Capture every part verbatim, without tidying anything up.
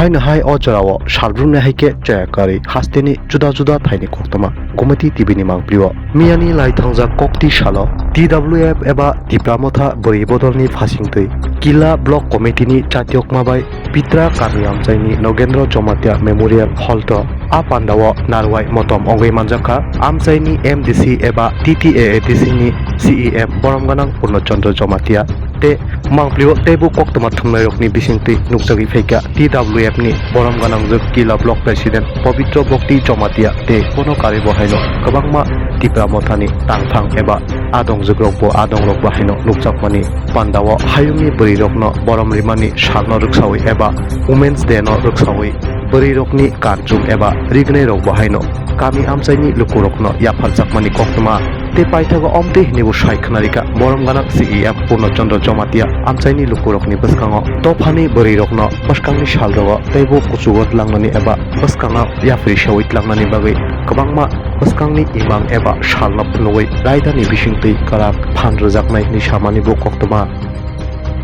Haino hai o jorao salbrumni hai khe chaya kwrwi hasteni juda juda thaini koktwma Gumati T V ni mangpilio. Miyani lai thangjak kokti salo T W F eba Tipra Motha bwrwi bodolni phasingtwi Killa Block Committee ni chatiokma bai Pitra kami amchaini Nogendra Jomatia Memorial Hall to a pandao narwai motom ongwi manjakha amchaini M D C eba T T A A D C ni C E M borom gwnang Purno Chandra Jomatia tei mangpilio teibo koktwma thumnairokni bisingtwi nukjagwi phaikha T W F ni borom gwnangjwk Killa Block President Pobitro Bhakti Jomatia tei bono karwi bo haino kwbangma Tipra Mothani tangphang eba adongjwkrokbo adongrokbo haino nukjakmani pandao hayungni bwrwirokno borom rimani salno rwksawi eba Women's Day no rwksawi bwrwirokni kanchum eba rignairokbo haino kami amchaini lukurokno yapharjakmani koktwma tei paithago omtwi hwnwibo sai khwnarikha borom gwnang C E M Purno Chandra Jomatia amchaini lukurokni bwskango dophani bwrwirokno bwskangni salrogo teibo kuchugo tlangnani eba bwskango yapri sawi tlangnani bagwi kwbangma bwskangni imang eba salno phunugwi raidani bisingtwi kwrak phan rwjaknai hwnwi samani bo koktwma.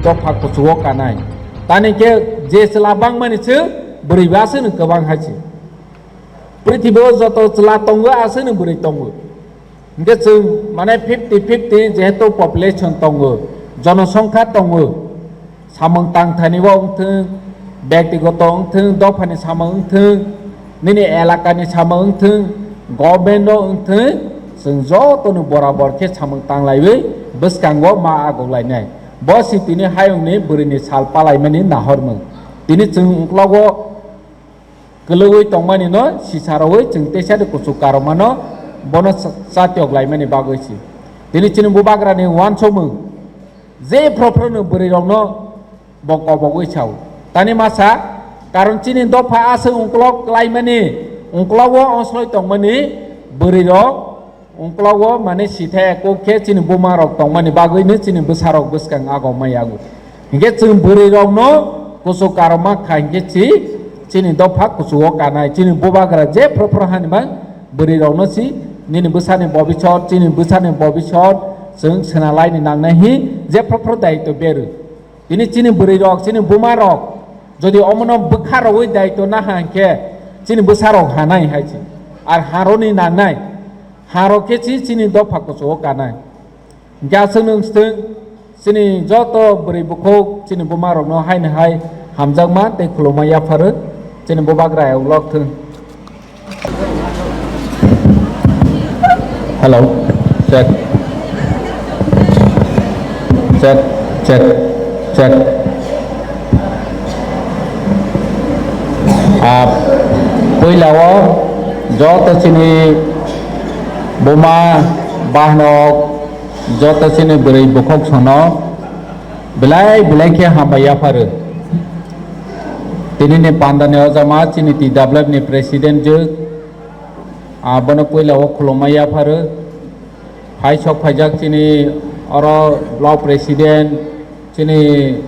Dopha kuchugo kanai. Tani khe je chwla bangmani se bwrwi ba se nwng kwbang hai se. Prithibi o joto chwla tongo aswk nwng bwrwi tongo. Hwnkhe chwng mane fifty fifty jehetu population tongo, jonosongkha tongo. Samung tangthani bo wngthwng, bektigoto wngthwng, dophani samung wngthwng, nini elakani samung wngthwng, government o wngthwng, chwng jotono borabor khe samung tanglaiwi bwskango ma agoklainai. Bo si tini hayungni bwrwini sal palaimani nahormung. Tini chwng uklogo kwlwgwi tongmani no sisarogwi chwng teisa de kuchuk karokmano bono cha-, chatiok laimani bagwi si. Tini chini bubagrani uansukmung je phrophrono bwrwirokno bo kobogwi sao. Tani masa karon chini dopha aswk ungklok klaimani, ungklogo osloi tongmani bwrwirok Ungklogo mane sithai kok khe chini buma rok tongmani bagwi no chini bwsa rok bwskang agoma yago. Hinkhe chwng bwrwi rok no kuchuk karoma kha hinkhe chi chini dopha kuchugo kanai chini bubagra je phro phro hani mang bwrwi rok no si nini bwsani bobisor chini bwsani bobisor chwng swnalaini nangnai hi je phro phro daitw berwi. Tini chini bwrwi rok, chini buma rok, jodi omono bwkha rogwi daitw naha hinkhe, chini bwsa rok hanai hai se. Ar haroni nangnai, harok khe si chini dopha kuchugo kanai. Hinkhe aswk nwng swtwng, chini joto bwrwi bukhuk, chini buma rokno haino hai hamjakma tei khulumma yapharo, chini bubagra ulo thung. Hello, check. Check, check, check. Ah, puila o joto chini buma bahanok, joto chini bwrwi bukhuk sono belai belai khe hambai yapharo. Tini ni panda ni ojama chini T W F ni president jwk. Ah, bono puila o khulumma yapharo. Phai sok phaijak chini oro block president, chini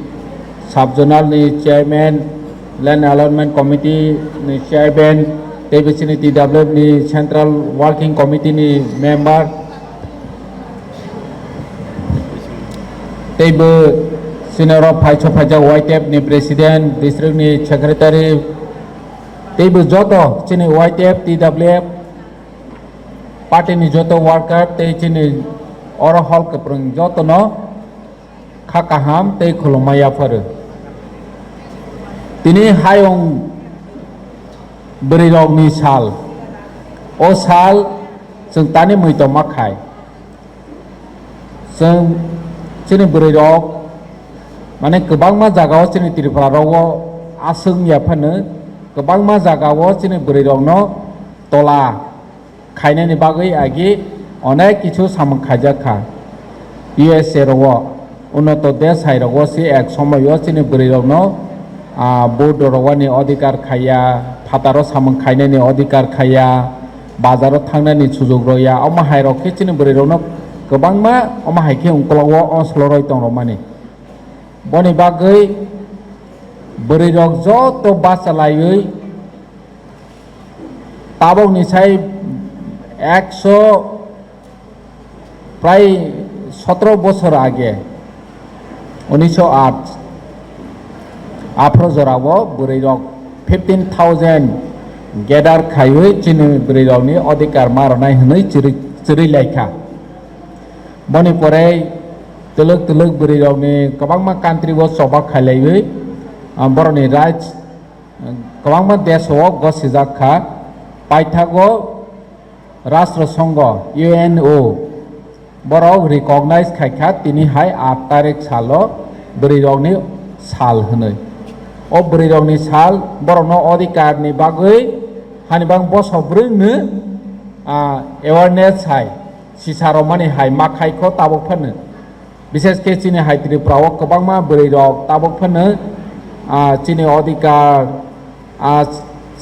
sub zonal ni chairman, land allotment committee ni chairman, teibo chini T W F ni central working committee ni member, teibo chini oro phai sok phaijak Y T F ni president, district ni secretary, teibo joto chini Y T F, T W F, party ni joto worker tei chini oro hall kwpwrwng jotono kha kaham tei khulumma yapharo. Tini hayung bwrwi rok ni sal, o sal chwng tani muitom ma khai. Chwng chini bwrwi rok mane kwbangma jaga o chini Tripura rogo aswk wngya phano kwbangma jaga o chini bwrwi rok no tola khainani bagwi agi onek kichu samung khaijak kha. U S A rogo, unoto desh hai rogo se ek somoyo chini bwrwi rokno, ah, vote rogwani odhikar khaiya, phataro samung khainani odhikar khaiya, bazaro thangnani sujuk rwya, omo hai rok khe chini bwrwi rokno kwbangma omo hai khe ungkologo oslo roi tong rwmani. Boni bagwi bwrwi rok joto bacha laiwi tabokni sai ekso prai sotro bosor age, unisho at, aphro jorao bwrwi rok fifteen thousand gather khaiwi chini bwrwirokni odhikar ma rwnai hwnwi chwrwi, chwrwi laikha. Boni pore twlwk twlwk bwrwirokni kwbangma country o choba khailaiwi, ah, borokni raj, ah, kwbangma desh o gosijak kha. Paithago Rashtra Songho, U N O, borok recognize khaikha tini hai aat tarik salo bwrwirokni sal hwnwi. O bwrwirokni sal borokno odhikarni bagwi hani bang bosok brwngno, ah, awareness hai sisa romani hai ma khaikho tabuk phano. Bishes khe chini hai Tripura o kwbangma bwrwirok tabuk phano, ah, chini odhikar, ah,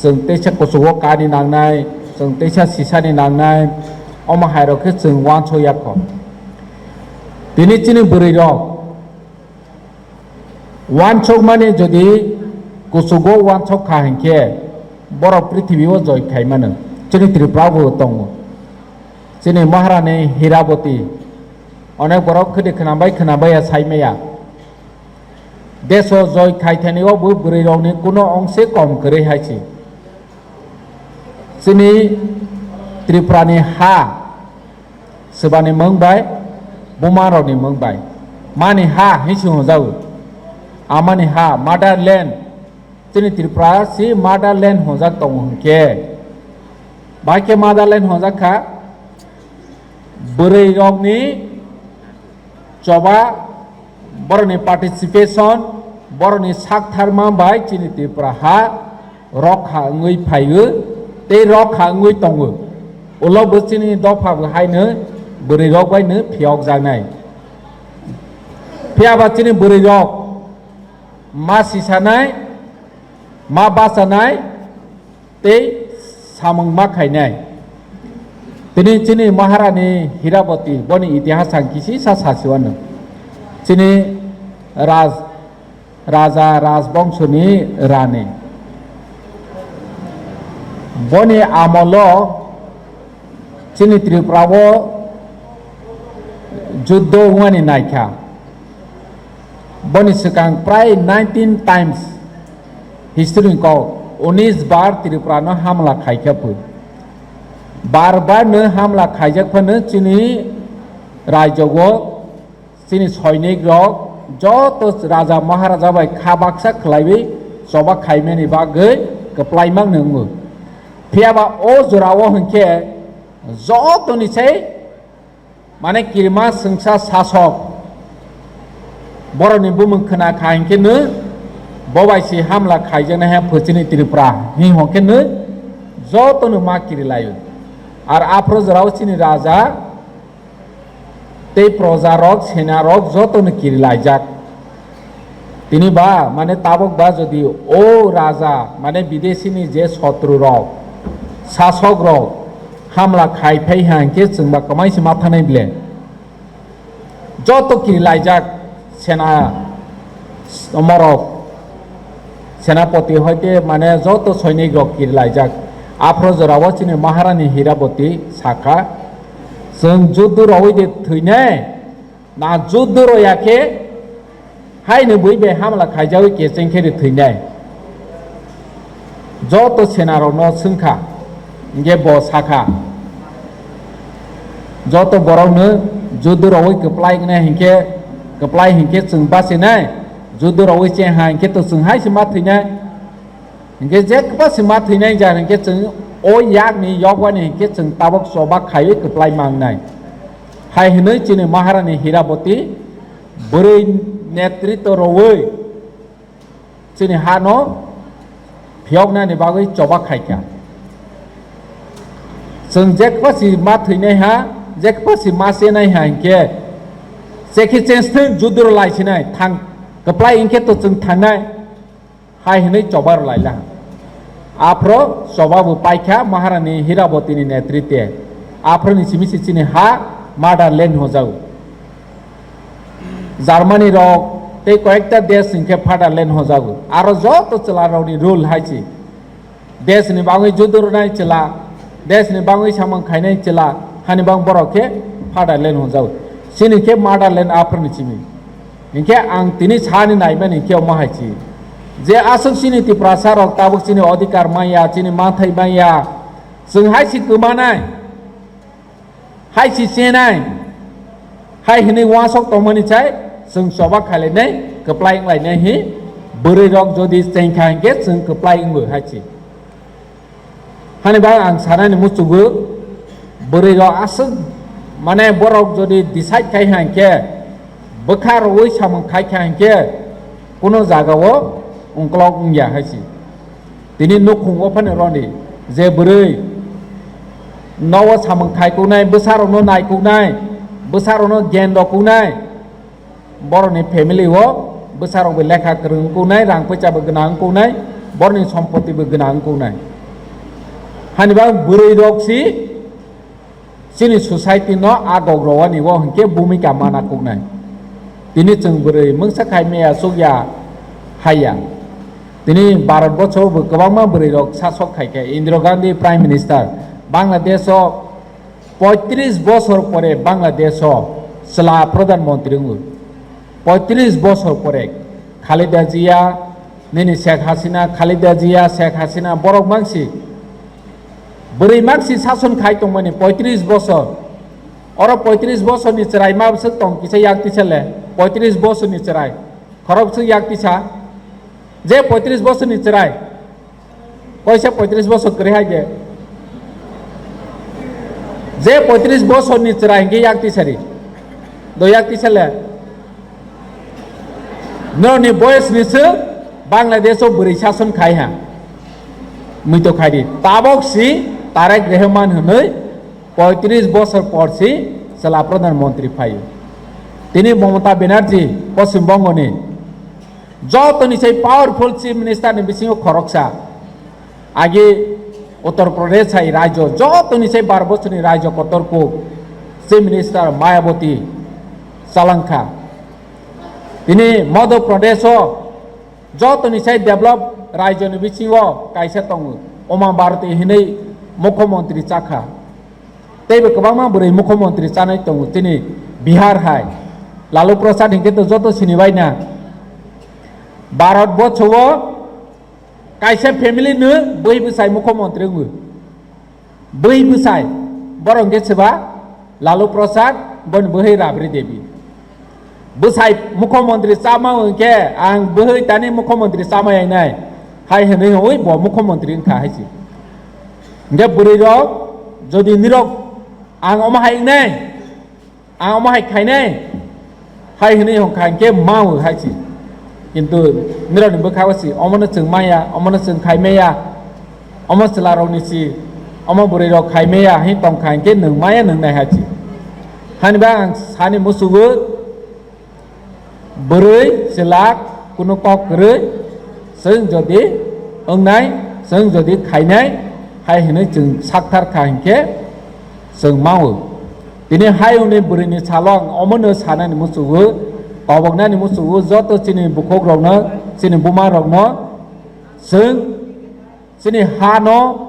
chwng teisa kuchugo kani nangnai, chwng teisa sisani nangnai, omo hairok khe chwng uansuk ya kho. Tini chini bwrwirok uansukmani jodi kuchugo uansuk kha hinkhe borok prithibi o joi khai mano. Chini Tripura bo tongo. Chini Maharani Hiraboti. Onek borok khwdi khwnambai khwnambai ya sai maya. Deso joi khaithani o bo bwrwirokni kuno ongse kom kwrwi hai se. Chini Tripurani ha swbani mung bai, bumarokni mung bai. Mani ha hinwi se hwnjago. Amani ha, motherland. Chini Tripura si motherland hwnjak tongo hwnkhe, bai khe motherland hwnjak kha, bwrwirokni choba, borokni participation, borokni saktharma bai chini Tripura ha rokha wngwi phaio tei rokha wngwi tongo. Ulo bo chini dopha bo haino bwrwirok baino phiyokjaknai. Phiyaba chini bwrwirok ma sisanai, ma bachanai, tei samung ma khainai. Tini chini Maharani Hiraboti boni itihas ang kisisa sasiwano. Chini raj, raja rajbongsoni rani. Boni amolo chini Tripura o juddo wngmani naikha. Boni swkang prai nineteen times history ni kok unis bar Tripura no hamla khaikha phu. Bar bar no hamla khaijak phano chini rajyo o chini soinik rok joto raja maharaja bai kha baksa khwlaiwi choba khaimani bagwi kwplai mang nwngo. Phiyaba o jora o hwnkhe joto ni sai mane kirima swngsa sasok borokni bumung khwna kha hinkhe no bo bai se hamla khaijaknai ha phuchini Tripura hi hwnkhe no joto no ma kiri laio. Ar aphro jora o chini raja tei proja rok, sena rok joto no kiri laijak. Tini ba, mane tabuk ba jodi o raja, mane bidesi ni je sotru rok, sasok rok hamla khai phai ha hinkhe chwng ba kwmai se ma thanai ble. Joto kiri laijak sena morok. Senapoti hoite mane joto soinik rok kiri laijak. Aphro jora o chini Maharani Hiraboti sakha, "Chwng juddu rogwi de thwinai, na juddu roya khe haino bui bai hamla khaijawi kecheng khe de thwinai." Joto sena rokno swngkha, hinkhe bo sakha, "Joto borokno juddu rogwi kwplai wngnai hinkhe, kwplai hinkhe chwng bachinai, juddu rogwi cheng ha hinkhe to chwng hai se ma thwinai." Hinkhe je kwbasi ma thwinai jar hinkhe chwng o yakni yokbani hinkhe chwng tabuk choba khaiwi kwplai mangnai. Hai hwnwi chini Maharani Hiraboti bwrwi netritw rowi chini hano phiyoknani bagwi choba khaikha. Chwng je kwbasi ma thwinai ha, je kwbasi ma chenai ha hinkhe chekhi chensthwng juduro laisinai thang kwplai hinkhe to chwng thangnai. Hai hwnwi choba rw laila. Aphro choba bo paikha Maharani Hirabotini netritwe. Aphro ni simi se chini ha motherland hojago. Germany rok tei koyekta desh hinkhe fatherland hojago. Aro joto chwla rokni rule hai se. Desh ni bagwi judu rwnai chwla, desh ni bagwi samung khainai chwla, hani bang borok khe fatherland hojago. Chini khe motherland aphro ni simi. Hinkhe ang tini sani naimani hinkhe omo hai se. Je aswk chini Tiprasa rok tabuk chini odhikar manya, chini manthai manya, chwng hai se kwmanai, hai se chenai, hai hinwi uansuk tongmani chai chwng choba khailainai, kwplai wnglainai hi bwrwi rok jodi chengkha hinkhe chwng kwplai wngo hai se. Hani bagwi ang sanani muchugo, bwrwi rok aswk, mane borok jodi decide khai ha hinkhe, bwkha rwui samung khai kha hinkhe, kuno jaga o ungkolok wngya hai se. Tini nukhung o phano roni je bwrwi nogo samung khai kunai, bwsa rokno nai kunai, bwsa rokno gyan rw kunai, borokni family o bwsarokbo lekha kwrwng wngkuknai, rang poichabo gwnang wngkuknai, borokni sompoti bo gwnang wngkuknai. Hani bagwi bwrwi rok si chini society no agok rwani o hinkhe bhumika mana kuknai. Tini chwng bwrwi mungsa khai maya chukya haiya. Tini Bharat borsho bo kwbangma bwrwi rok sasok khai khe Indira Gandhi Prime Minister, Bangladesh o poitris bosor pore Bangladesh o chwla pradhan mantri wngo. Poitris bosor pore Khaleda Zia, nini Sheikh Hasina, Khaleda Zia, Sheikh Hasina, borok mangsi. Bwrwi mangsi sason khai tongmani poitris bosor. Oro poitris bosorni chwrai ma bwswk tong kisa yak tisa le. Poitris bosorni chwrai. Khorok bwswk yak tisa. Je poitris bosorni chwrai. Koisa poitris bosor kwrwi hai de. Je poitris bosorni chwrai hinkhe yak tisari. Do yak tisa le. Norokni boyosni se Bangladesh o bwrwi sason khai ha. Muito khai di. Tabok si Tarek Rehman hwnwi poitris bosor por si chwla pradhan mantri phaio. Tini Mamata Banerjee Poschim Bongoni jotoni sai powerful chief minister ni bisingo khoroksa. Agi Uttar Pradesh hai rajyo, jotoni sai bar bochorni rajyo kotor kuk, Chief Minister Mayawati chalangkha. Tini Madhya Pradesh o jotoni sai develop rajyoni bisingo kaisa tongo, Uma Bharati hinwi mukhyamantri chakha. Teibo kwbangma bwrwi mukhyamantri chanai tongo chini Bihar hai. Lalu Prasad hinkhe to joto sinibaina. Bharat bochorno kaisa family no bwrwi bwsai mukhyamantri wngo. Bwrwi bwsai, borok hwnkhe swba Lalu Prasad, boni bwrwi Rabri Devi. Bwsai mukhyamantri chama hwnkhe ang bwrwi tani mukhyamantri chama yangnai hai hwnwi hwnwi bo mukhyamantri wngkha hai se. Hwnkhe bwrwi rok jodi nirok ang omo hai wngnai, ang omo hai khainai hai hwnwi hwnkha hinkhe mao hai se. Kintu nirokni bwkha o se omono chwng maya, omono chwng khai maya, omo chwla rokni se omo bwrwi rok khai maya hin tongkha hinkhe nwng maya nwngnai hai se. Hani ba ang sani musugo. Bwrwi chwla kunu kok kwrwi, chwng jodi wngnai, chwng jodi khainai hai hwnwi chwng sakthar kha hinkhe chwng mao. Tini hai hwnwi bwrwini salo ang omono sanani muchugo, toboknani muchugo joto chini bukhukrokno, chini bumarokno chwng chini hano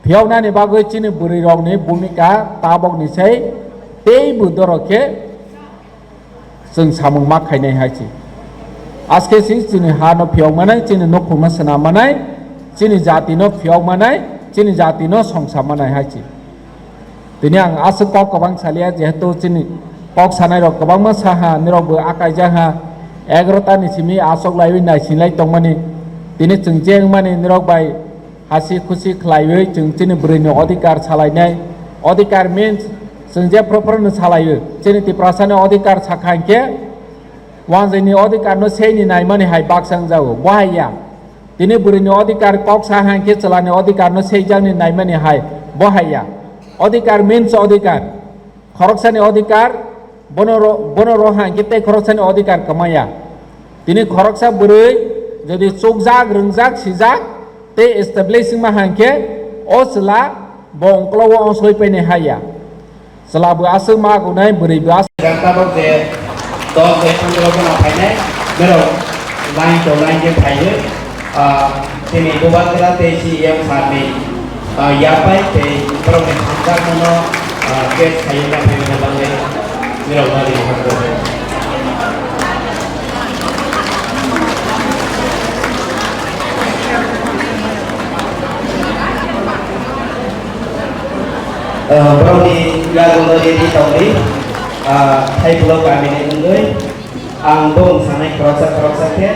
phiyoknani bagwi chini bwrwirokni bhumika tabokni sai teibo dorok khe chwng samung ma khainai hai se. Aske se chini hano phiyok manai, chini nukhungno swnam manai, chini jatino phiyok manai, chini jatino songsa manai hai se. Tini ang aswk kok kwbang salia, jehetu chini kok sanairok kwbangma saha, nirokbo akaijak ha, egarota ni simi aswk laiwi naisinglai tongmani. Tini chwng je wngmani nirok bai hasi khusi khlaiwi chwng chini bwrwini odhikar salainai. Odhikar means chwng je phuru phuru no salaio, chini Tiprasani odhikar sakha hinkhe wanjwini odhikarno seini naimani hai baksa wngjago, bo hai ya. Tini bwrwini odhikar kok sa hai khe chwlani odhikarno seijakni naimani hai, bo hai ya. Odhikar means odhikar. Khoroksani odhikar, bono ro-, bono roha hinkhe tei khoroksani odhikar kwmaya. Tini khoroksa bwrwi jodi chukjak, rwngjak, sijak tei establish wngma hinkhe o chwla bo ungklogo onsoi painai hai ya. Chwla bo aswk ma agunai, bwrwi bo aswk. Tabok je dos bai pondro jona phainai, berok line to line khe phaiwi, ah, chini Bubagra tei C E M sir ni, ah, yapai tei borokni hamjakmano, ah, case khaiwi yaphai wngna bagwi berokno ring kha. Borokni yagulo ready tongdi, Thaipolo kamini wngwi ang bumung sanai khoroksa khoroksa khe,